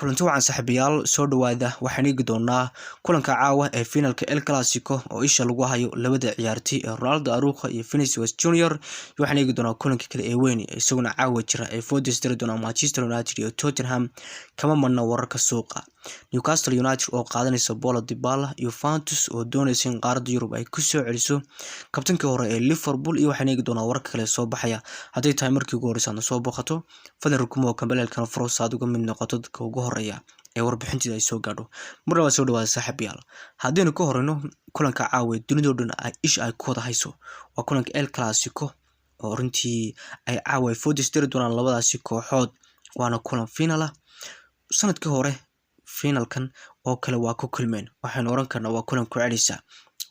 Kulanti wacan, saaxiibayaal, soo dhawaada. Waxaan eegi doonaa kulanka caawa ee finalka El Clasico oo isha lagu hayo labada ciyaartoy ee Ronaldo Araujo iyo Vinicius Junior. Waxaan eegi doonaa kulanka kale ee weyn isaguna caawa jira ee fooda isdiri doona Manchester United iyo Tottenham. Kama marna wararka suuqa: Newcastle United oo qaadanaysa Paulo Dybala, Juventus oo doonaysa in qaaradda Yurub ay kusoo celiso kabtankii hore ee Liverpool, iyo waxaan eegi doonaa wararka kale soo baxaya. Hadday tahay markii ugu horeysa aad soo booqato, fadlan rukumo, gambaleelkana furo si aad uga mid noqoto dadka ugu horeeya ee warbixinteeda ay soo gaadho. Mar labaad soo dhawaada, saaxiibayaal. Haddaynu ka horeyno kulanka caawa ee dunidoo dhan ay isha ay ku wada hayso, waa kulanka El Clasico oo runtii ay caawa ay fooda isdiri doonaan labadaasi kooxood, waana kulan final ah. Sanadkii hore finalkan oo kale waa ku kulmeen. Waxaynu oran karnaa waa kulan ku celisa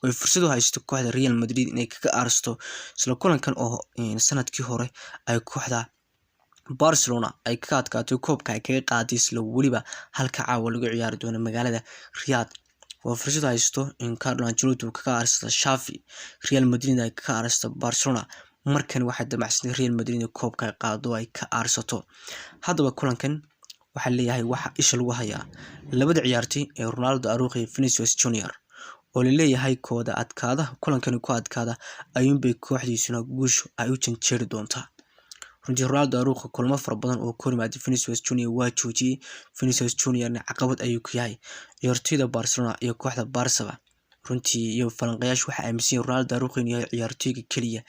oy fursad u haysto kooxda Real Madrid inay kaga aarsto isla kulankan oo sanadkii hore ay kooxda Barcelona ay kaga adkaatay, koobka ay kaga qaaday isla weliba halka caawa lagu ciyaari doono magaalada Riyadh. Waa fursad haysto in Carlo Ancelotti uu kaga aarsado Xavi, Real Madrid ay kaga aarsato Barcelona. Markan waxay damacsanay Real Madrid in koobka ay qaado, ay ka aarsato. Haddaba kulankan waxaa leeyahay waxa isha lagu hayaa labada ciyaartoy ee Ronaldo Araujo iyo Vinicius Junior, oo laleeyahay kooda adkaada kulankani ku adkaada ayuunbay kooxdiisuna guushu ay u janjeeri doontaa. Runtii Ronaldo Araujo kulamo fara badan oo ka hor yimaada Vinicius Junior waa joojiyey. Vinicius Juniorna caqabad ayuu ku yahay ciyaartoyda Barcelona iyo kooxda Barcaba. Runtii iyo falanqayaashu waxay aaminsan yihiin Ronaldo Araujo inuu yahay ciyaartoyga keliya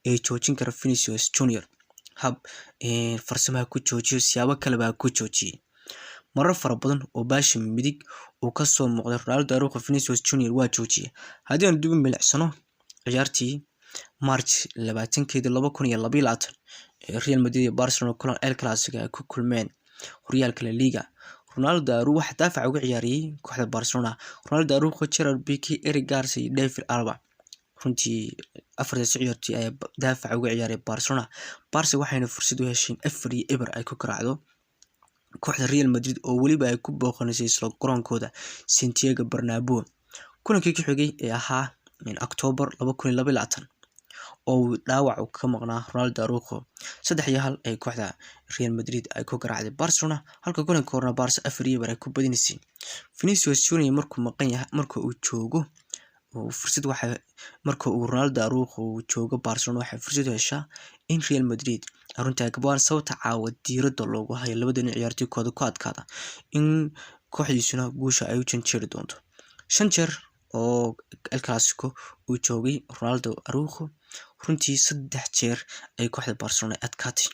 ee joojin kara Vinicius Junior. Hab farsamaha ku joojiyo, siyaabo kaleba ku joojiyey. Marar fara badan oo baasha midig uu kasoo muuqday Ronaldo Araujo, Vinicius Junior waa joojiyey. Haddii aan dib u milicsano ciyaartii March 20-keedii 2022 ee Real Madrid iyo Barcelona kulan El Clasico ay ku kulmeen horyaalka La Liga, Ronaldo Araujo waxaa daafaca uga ciyaariyay kooxda Barcelona Ronaldo Araujo, Gerard Pique, Eric Garcia iyo David Alaba. Runtii afartaasi ciyaartoy ayaa daafaca uga ciyaaray Barcelona. Barca waxayna fursad u heshay in 4-0 ay ku garaacdo kooxda Real Madrid, oo weliba ay ku booqanaysay isla garoonkooda Santiago Bernabeu. Kulankii ku xigay ee ahaa October 2022 oo uu dhaawac ka maqnaa Ronaldo Araujo, 3-1 ay kooxda Real Madrid ay ku garaacday Barcelona, halka kulanka horena Barca 4-0 ay ku badinaysay. Vinicius Junior markuu maqan yahay, marka uu joogo fursad waxa, marka uu Ronaldo Araujo uu joogo, Barcelona waxay fursad u heshaa in Real Madrid runtii ay kabaan. Sababta caawa diiradda loogu hayo labada nin ciyaartoykooda ku adkaada in kooxdiisuna guusha ay u janjeeri doonto. Shan jeer oo El Clasico uu joogay Ronaldo Araujo, runtii saddex jeer ay kooxda Barcelona adkaatay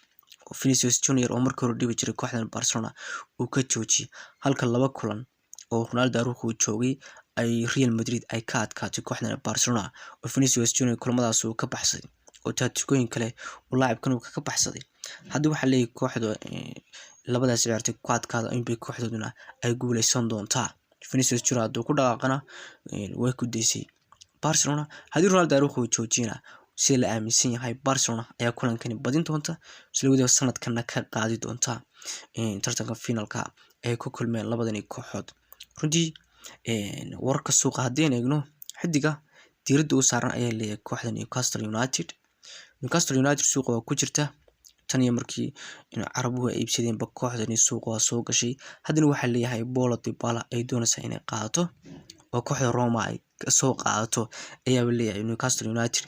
oo Vinicius Junior oo markii hore dhibi jiray kooxdan Barcelona uu ka joojiyay, halka laba kulan oo Ronaldo Araujo uu joogay ay Real Madrid ay ka adkaatay kooxdan Barcelona, oo Vinicius Junior kulamadaas uu ka baxsaday oo taatikooyin kale uu laacibkan uu kaga baxsaday. Hadda waxaa leeyahay kooxda labadaas ciyaartoy ku adkaada inbay kooxdooduna ay guuleysan doontaa. Vinicius Junior hadduu ku dhaqaaqana, way ku daysay Barcelona. Haddii Ronaldo Araujo uu joojiyana, sida la aaminsan yahay, Barcelona ayaa kulankani badin doonta, isla weliba sanadkana ka qaadi doonta tartanka finalka ay ku kulmeen labadani kooxood. Runtii wararka suuqa haddii eegno, xidiga diiradda u saaran ayaa leeyahay kooxda Newcastle United. Newcastle United suuqa waa ku jirta tan iyo markii carabuhu ay iibsadeenba kooxdani suuqa waa soo gashay. Haddana waxaa leeyahay Paulo Dybala ay doonaysaa inay qaadato oo kooxda Roma ay soo qaadato ayaaba leeyahay. Newcastle United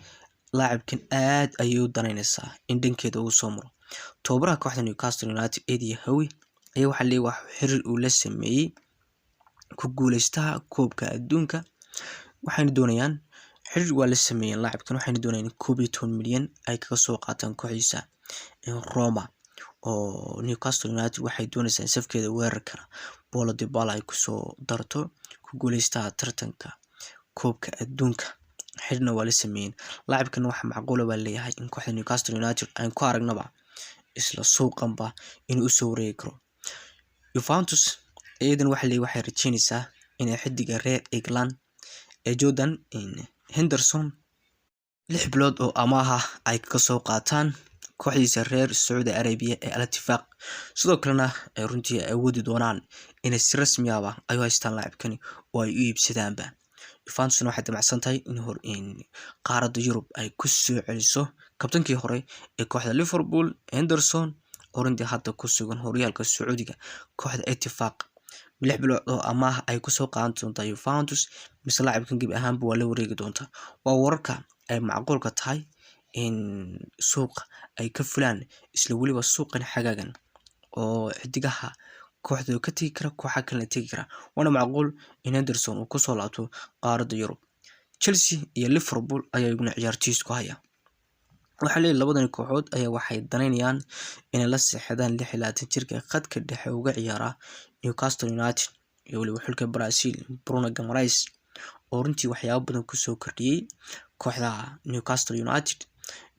laacibkan aad ayay u danaynaysaa in dhankeeda uu soo maro. Tababaraha kooxda Newcastle United, Eddie Howe, ayaa waxaa leeyahay wax xiriir uu la sameeyey ku guuleystaha koobka adduunka. Waxayna doonayaan, xiriir waa la sameeyeen laacibkan, waxayna doonayaan in 11 milyan ay kaga soo qaataan kooxdiisa Roma, oo Newcastle United waxay doonaysaa in safkeeda weerarkana Paulo Dybala ay kusoo darto ku guuleystaha tartanka koobka adduunka. Xiriirna waa la sameeyeen laacibkan. Waxa macquula baa leeyahay in kooxda Newcastle United aan ku aragnaba isla suuqanba inuu usoo wareegi karo. Juventus iyadan waxa leeyahay waxay rajeynaysaa inay xidiga reer England ee Jordan Henderson 6 bilood oo amaaha ay kaga soo qaataan kooxdiisa reer Sacuudi Arabia ee Al Ettifaq. Sidoo kalena ay runtii ay awoodi doonaan inay si rasmi ahba ay u haystaan laacibkani oo ay u iibsadaanba. Juventusna waxay damacsan tahay in hor in qaaradda Yurub ay ku soo celiso kabtankii hore ee kooxda Liverpool, Henderson, oo runtii hadda ku sugan horyaalka Sacuudiga kooxda Ettifaq. 6 bilood oo amaah ay kusoo qaadan doontaa Juventus, mise laacibkan gebi ahaanba waa la wareegi doontaa? Waa wararka ay macquulka tahay in suuqa ay ka fulaan, isla weliba suuqan xagaagan, oo xidigaha kooxdooda ka tegi kara, kooxa kalena tegi kara. Waana macquul in Henderson uu kusoo laabto qaaradda Yurub. Chelsea iyo Liverpool ayaa iyaguna ciyaartoy isku haya. Waxaa leeyahay labadani kooxood ayaa waxay danaynayaan inay la seexdaan 26 jirka khadka dhexe uga ciyaara Newcastle United iyo weliba xulka Brazil, Bruno Guimaraes, oo runtii waxyaabo badan kusoo kordhiyey kooxda Newcastle United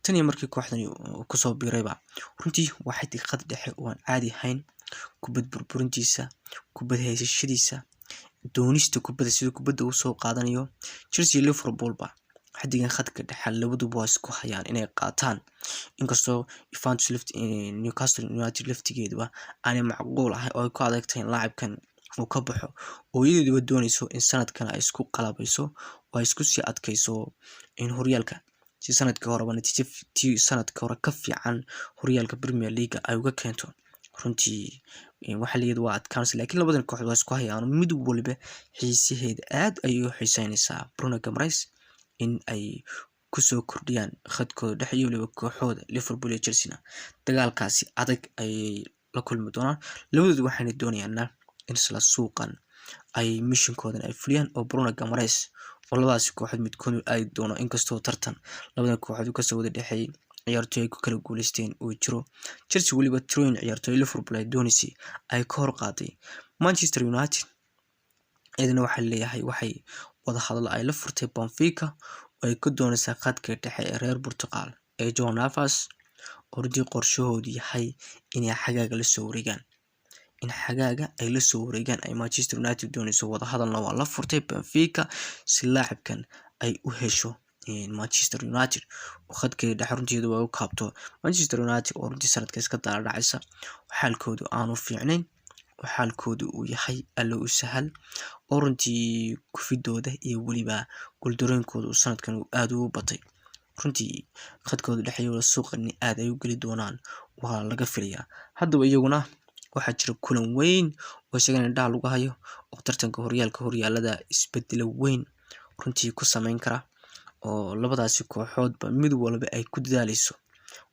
tan iyo markii kooxdani kusoo biirayba. Runtii waxay tahay khad dhexe oo aan caadi ahayn: kubad burburintiisa, kubad haysashadiisa, doonista kubadda, sida kubadda uu soo qaadanayo. Chelsea iyo Liverpoolba xiddigan khadka dhexe labaduba waa isku hayaan inay qaataan, inkastoo Juventus lift Newcastle United laftigeeduba aanay macquul ahay oo ay ku adagtahay in laacibkan uu ka baxo, oo iyadeeduba dooneyso in sanadkan ay isku qalabayso oo ay isku sii adkeyso in horyaalka, si sanadkii horeba natiijo tii sanadkii hore ka fiican horyaalka Premier League ay uga keento. Runtii waxaa layidhi waa adkaanaysa, laakiin labadan kooxood waa isku hayaan. Mid waliba xiisaheeda aad ayay u xiiseynaysaa Bruno Guimaraes in ay kusoo kordhiyaan khadkooda dhexe iyo waliba kooxooda. Liverpool iyo Chelsea-na dagaalkaasi adag ayay la kulmi doonaan labadooda, waxayna doonayaana in isla suuqan ay mishinkoodan ay fuliyaan, oo Bruno Guimaraes oo labadaasi kooxood midkood ay doono, inkastoo tartan labadan kooxood uu kasoo wada dhexeeyay, ciyaartoy ay ku kala guuleysteen uu jiro. Chelsea weliba tirooyin ciyaartoy Liverpool ay dooneysay ay ka hor qaaday. Manchester United iyadana waxaa leeyahay waxay wadahadalo ay la furtay Benfica oo ay ku doonaysaa khadka dhexe ee reer Portugal ee João Neves, oo runtii qorshahoodu yahay inay xagaaga la soo wareegaan, in xagaaga ay la soo wareegaan ay Manchester United doonayso. Wadahadalna waa la furtay Benfica si laacibkan ay u hesho Manchester United oo khadkeeda dhexe runteedu ay u kaabto Manchester United, oo runtii sanadka iska daala dhacaysa, xaalkoodu aanu fiicnayn oo xaalkoodu uu yahay Allo u sahal, oo runtii kufidooda iyo weliba guuldarooyinkooda uu sanadkan uu aada ugu batay. Runtii khadkooda dhexeeya suuqani aad ay u geli doonaan waa laga filayaa. Haddaba iyaguna waxaa jira kulan weyn oo isagana indhaha lagu hayo, oo tartanka horyaalka horyaalada isbedelo weyn runtii ku sameyn kara, oo labadaasi kooxoodba mid walba ay ku dadaaleyso.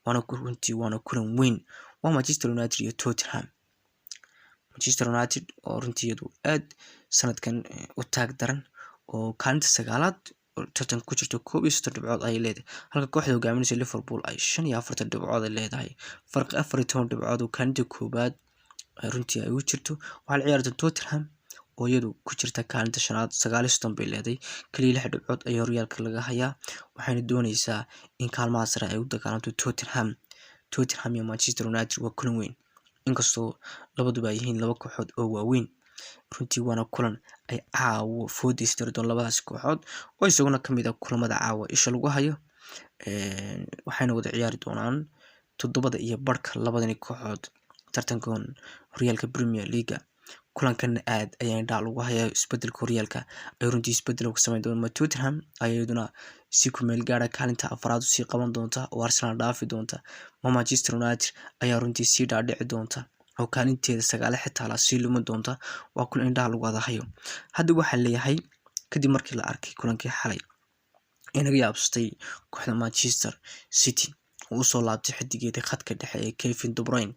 Waana runtii waana kulan weyn, waa Manchester United iyo Tottenham. Manchester United oo runtii iyadu aad sanadkan u taag daran, oo kaalinta sagaalaad tartanka ku jirto, 31 dhibcood ayay leedahay, halka kooxda hogaaminaysa Liverpool ay 45 dhibcood ay leedahay. Farqi 14 dhibcood oo kaalinta koowaad runtii ay ugu jirto. Waxaa la ciyaarta Tottenham oo iyadu ku jirta kaalinta shanaad, 39 bay leedahay, kaliya 6 dhibcood ayaa horyaalka laga hayaa, waxayna dooneysaa in kaalmaha sare ay u dagaalanto Tottenham. Tottenham iyo Manchester United waa kulan weyn, inkastoo labaduba ay yihiin laba kooxood oo waaweyn. Runtii waana kulan ay caawo foodeysi doon labadaasi kooxood, oo isaguna kamid ah kulamada caawa isha lagu hayo. Waxayna wada ciyaari doonaan 7:30 labadani kooxood tartankan horyaalka Premier League. Kulankan aad ayaa indhaha lagu hayaa, isbedelka horyaalka ay runtii isbedel ku sameyn doona. Tottenham ayaa iyaduna si ku meel gaara kaalinta afraad usii qaban doonta oo Arsenal dhaafi doonta, ma Manchester United ayaa runtii sii dhaadhici doonta oo kaalinteeda sagaale xitaa la sii lumin doonta? Waa kulan indhaha lagu wada hayo. Hadda waxaa leeyahay, kadib markii la arkay kulankii xalay ee naga yaabsatay kooxda Manchester City oo usoo laabtay xidigeedii khadka dhexe ee Kevin De Bruyne,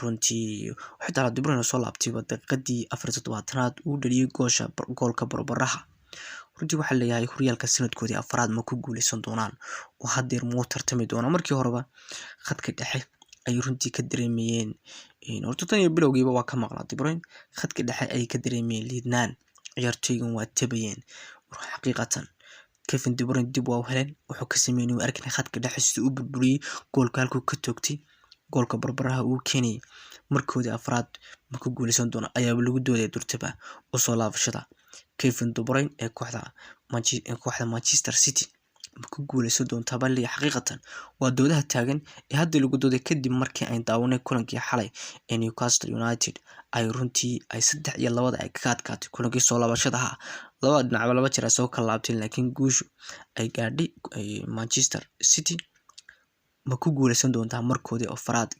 runtii xitaa De Bruyne soo laabtayba daqiiqadii 74aad uu dhaliyay goosha goolka barbaraha. Runtii waxaa leeyahay, horyaalka sanadkoodii afraad ma ku guuleysan doonaan, oo haddeer muu tartami doonaa? Markii horeba khadka dhexe ay runtii ka dareemayeen, horta tan iyo bilowgiiba waa ka maqnaa De Bruyne, khadka dhexe ay ka dareemayeen liidnaan, ciyaartoygan waa tabayeen xaqiiqatan. Kevin De Bruyne dib waa u heleen, wuxuu ka sameynay waa arknay, khadka dhexe siduu u burburiyey, goolka halkuu ka toogtay, goolka barbaraha uu keenayay. Markoodii afraad ma ku guuleysan doona ayaaba lagu doodaya durtaba usoo laabashada Kevin De Bruyne ee kooxda Manchester City. Ma ku guuleysan doontaa baa leeyahay? Xaqiiqatan waa doodaha taagan ee hadda lagu dooday, kadib markii ay daawanay kulankii xalay ee Newcastle United ay runtii ay 3-2 ay kaga adkaatay kulankii soo laabashada ahaa. Labada dhinacba laba jeer ay soo kala laabteen, laakiin guushu ay gaadhay Manchester City. Ma ku guuleysan doontaa markoodii afraad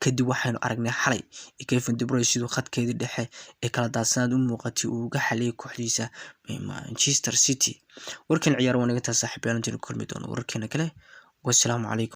kadib? Waxaynu aragnay xalay Kevin De Bruyne siduu khadkeedii dhexe ee kala daadsanaad u muuqatay uu uga xaliyay kooxdiisa Manchester City. Warkan ciyaar waa naga taa, saaxiibayaal. Intaanu kulmi doono wararkeena kale, wassalaamu calaykum.